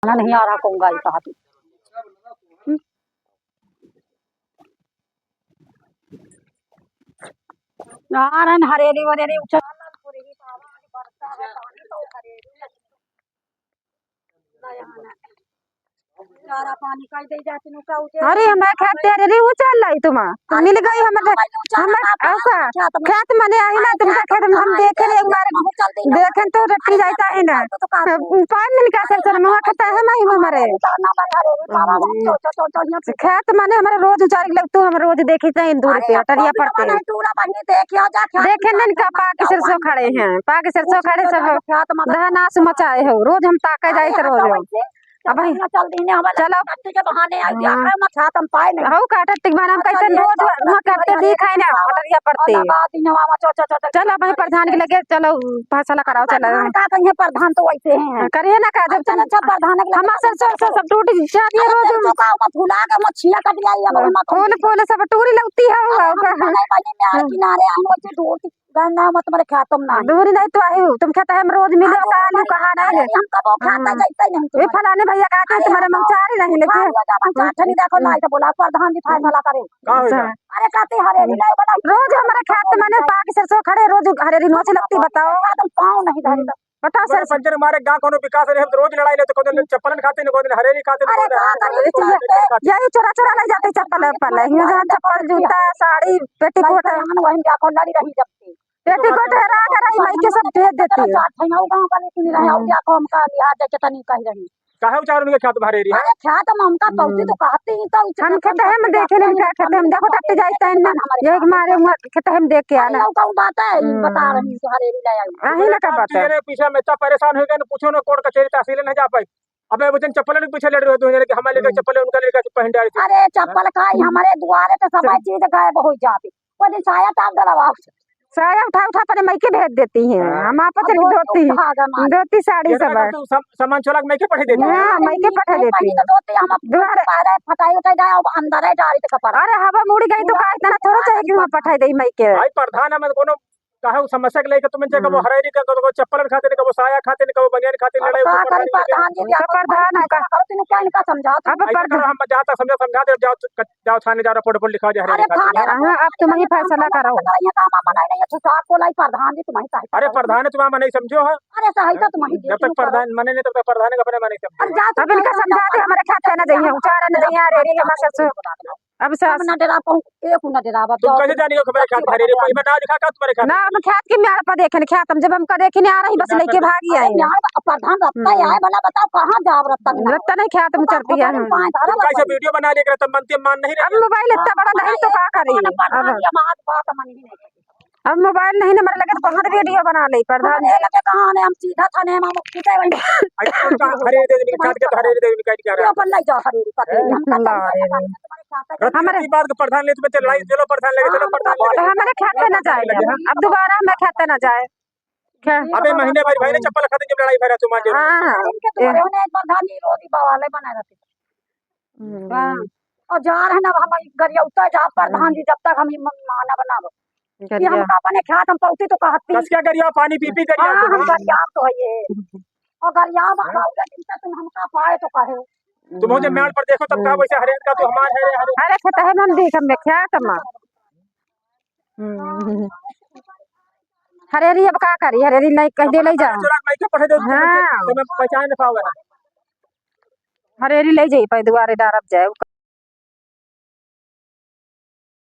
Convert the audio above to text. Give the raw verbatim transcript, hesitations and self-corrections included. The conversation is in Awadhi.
नहीं आ रहा, कहूँगा ये कहा तू। हम्म। आ रहे हैं हरेरी वरेरी उछल। चारा पानी कई दे जाती नु का उजे। अरे, हमारे खेत तेरे रे उछल लाई तुम। तुम अरे, मिल गई हमारे, हमारे उछल हमारे ना, ऐसा खेत में। खेत मने आई ना, तुमका खेत में हम देखे रे एक बार। देखे तो रट्टी जाता है ना। तो का पानी मिल का सर सर मुँह खाता है माई हमारे। खेत मने हमारे रोज उजारी लग, तू हम रोज देखी चाहे दूर पे, अटरिया पड़ते। देखे नहीं का पाक सरसों खड़े हैं, पाक सरसों खड़े सब। दहनास मचाए हो, रोज हम ताके जाइत रोज। अब भाई, चलो। हाँ। हऊ का टट्टी बना, हम कैसे रोज वहाँ करते भी खाए ना, अटरिया पड़ते। चलो भाई, प्रधान के लगे चलो, फैसला कराओ, चलो। प्रधान का कहिए, प्रधान तो वैसे हैं। हाँ, करिए ना का, जब अच्छा, तुम अच्छा, प्रधान के लगे हमार सरसों, सरसों सब टूट जाती है अरे, रोज। सरसों का मत भुला के, मत छिया कट जाई, अब हाँ, मत फूल, फूल सब टूरी लगती है, अरे, वो हम का। तो नहीं बनी, मैं हाँ। किनारे हम वैसे टूट गए ना, मत मेरे खेतम ना। दूरी नहीं तो आई, तुम खेत हम रोज मिले हाँ, का, तो आलू कहाँ नहीं है? हम कबो खाता हाँ। जाता ही नहीं ये तुम्हारे। फलाने भैया कहते हैं, अरे, तुम्हारे हम तो मंगचारी नहीं लेके। हाँ, ये जब हम चार ठनी देखो, हाँ। लाई तो बोला, प्रधान जी फैसला करे। का होइगा? अच्छा। अरे, कहते हरेरी नहीं बना। रोज हमारे खेत में पाक सरसों खड़े, रोज हरेरी नोच लगती, बताओ। एकदम पाँव नहीं धरी तो। बताओ तुम्हारे सर। पंचर मारे गाँव कोनो विकास नहीं, हम तो रोज लड़ाई लेते, कोनो दिन चप्पलन खाते, न कोनो दिन हरेरी खाते, न अरे, कोनो दिन का हरेरी करे, खाते, चप्पल यही चोरा चोरा ले जाते, चप्पल वप्पल, हियाँ जहाँ चप्पल, जूता, साड़ी, पेटीकोट। वही हम जाको लड़ी रही जब से। पेटीकोट हेरा के रही, माई के सब भेज देती है। चार ठैया गाँव वाले सुनी रहे, और हम्म। क्या कौन का लिहाज है, कितनी कह रही। काहे उचार उनके खेत भरे रही है? अरे खेत में हमका पौती हम्म। तो कहती ही तो हम खेत हम देखे नहीं, क्या खेत हम देखो टट्टी जाई तैन में, हमारे यही खेत मारे में। हुआ खेत हम देख के आना। अरे, वो कौन बात है? ये हम्म। बता रही है, हरेरी ले आई। अही ना का बात है। ये पीछे में इतना परेशान हो गए, पूछो ना, कोर्ट कचहरी तहसील नहीं जा पाई। अबे वो जन चप्पल के पीछे लड़ रहे हो, दोनों जने कि हमारे लेकर हम्म। चप्पल है, उनका लेकर पहन डाली थी। अरे चप्पल का ही, हमारे दुआरे तो सब चल। चीज गायब हो जाती। वो दिन साया टाप डलवाओ। साया उठा उठा अपने मायके भेज देती हैं। हाँ। हम आपस अब में धोती धोती, उठा गए मारे। धोती साड़ी ये सब ना है। तू सम-, सामान चोरा के मायके पठा देती है। हाँ, मायके पठा देती है। तो धोती हम अब दुआरे बाहर फटाई उठाई जाए, अब अंदर है डाली तो कपड़ा। अरे हवा मुड़ गई तो पूरा का इतना थोड़ा चाहिए कि वहाँ पठाई दे मायके। भाई प्रधान है, मैं कोनो काहे उ समस्या के लेके तुम इनसे कबो हम्म। हरेरी का, कबो चप्पल खातिर, कबो साया खातिर, कबो बनियान खातिर अब लड़ाई का होती करी पड़ती है। प्रधान जी, तो प्रधान का करो, तुम क्या इनका समझाओ तुम? अब ऐसा प्रधान करो, हम जाता समझा, समझा दे, जाओ, जाओ थाने जाओ, रिपोर्ट, रिपोर्ट लिखाओ, जो अरे हरेरी खातिर। थाने हाँ, अब तुम ही फैसला कराओ। ये काम हम नहीं है, छुटा को लाई प्रधान जी, तुम ही सही अरे करो। प्रधान तुम हम नहीं समझो हो। अरे सही तो तुम ही जब तक प्रधान मने नहीं, तब तक प्रधान का अपने मने समझो। अब जाओ अब इनका समझा दे, हमारे खाते ना जाइए, उचारा ना जाइए, हरेरी के माँ ससुर। अब सास अब ना डेरा पाऊँ, एक ना डेरा, अब तुम जाओ कैसे तुम। जानी हो कि मेरे खेत हरेरी? कोई बता दिखा का तुम्हारे खेत? ना, हम खेत के म्याड़ पर देखे, खेत हम जब हमका देखे नहीं आ रही, बस लेके भागी आई। म्याड़ पर प्रधान रत्ता हम्म। आए वाला, बताओ कहाँ जाओ रत्ता बिना? रत्ता नहीं खेत में तो चलती है। पाँच तुम कैसे वीडियो बना लेकर तब मनती मान नहीं रही? अब मोबाइल इतना बड़ा नहीं तो का करी? प्रधान अब ये बात मन ही नहीं। अब मोबाइल नहीं ना मेरे लगे तो कहाँ वीडियो बना ले प्रधान? हमारे लगे कहाँ ने, हम सीधा थाने में हम सीधे वहीं। अच्छा, उनका हरेरी दे, निकाल के हरेरी दे, निकाल के आ रहा है। अपन नहीं जा हरेरी पति, हैं? हम तो ना, अरे, हमारे हमारे की बात को प्रधान ले, तुम्हें चल, लाई, चलो प्रधान लेके चलो, हाँ, प्रधान लेके तो हमारे खेते ना जाए, अब दोबारा हमें खेते ना जाए। क्या? अबे महीने भर भाई ने चप्पल खाते जब लड़ाई भरा तुम आज। हाँ, हाँ। इनके तो ए। घरों ने एक प्रधान जी रोज ही बवाले बनाए रहते। हम्म। हाँ। और जा रहे ना, हम गरियौता जा प्रधान जी, जब तक हम ई मन माना बनाबो। कि गरिया। हमका अपने खेत हम पौती तो कहती। कस क्या गरिया, पानी पी पी गरिया हाँ, तुम, हम हाँ। गरिया तो है ये। और गरिया बाबा उधर दिन से तुम हमका पाए तो कहे। तुम हो जब म्याड़ पर देखो तब का वैसे हरेरी का तू हमार है रे हरेरी। अरे खेत है हम देख हम खेत में। हम्म। हरेरी अब का करी, हरेरी नहीं कह दे ले जाओ। चला, मैं क्या पढ़े दे, तुम्हें हाँ। तुम्हें पहचान ना पावे। हरेरी ले जाई, पे दुआरे डारब जाए।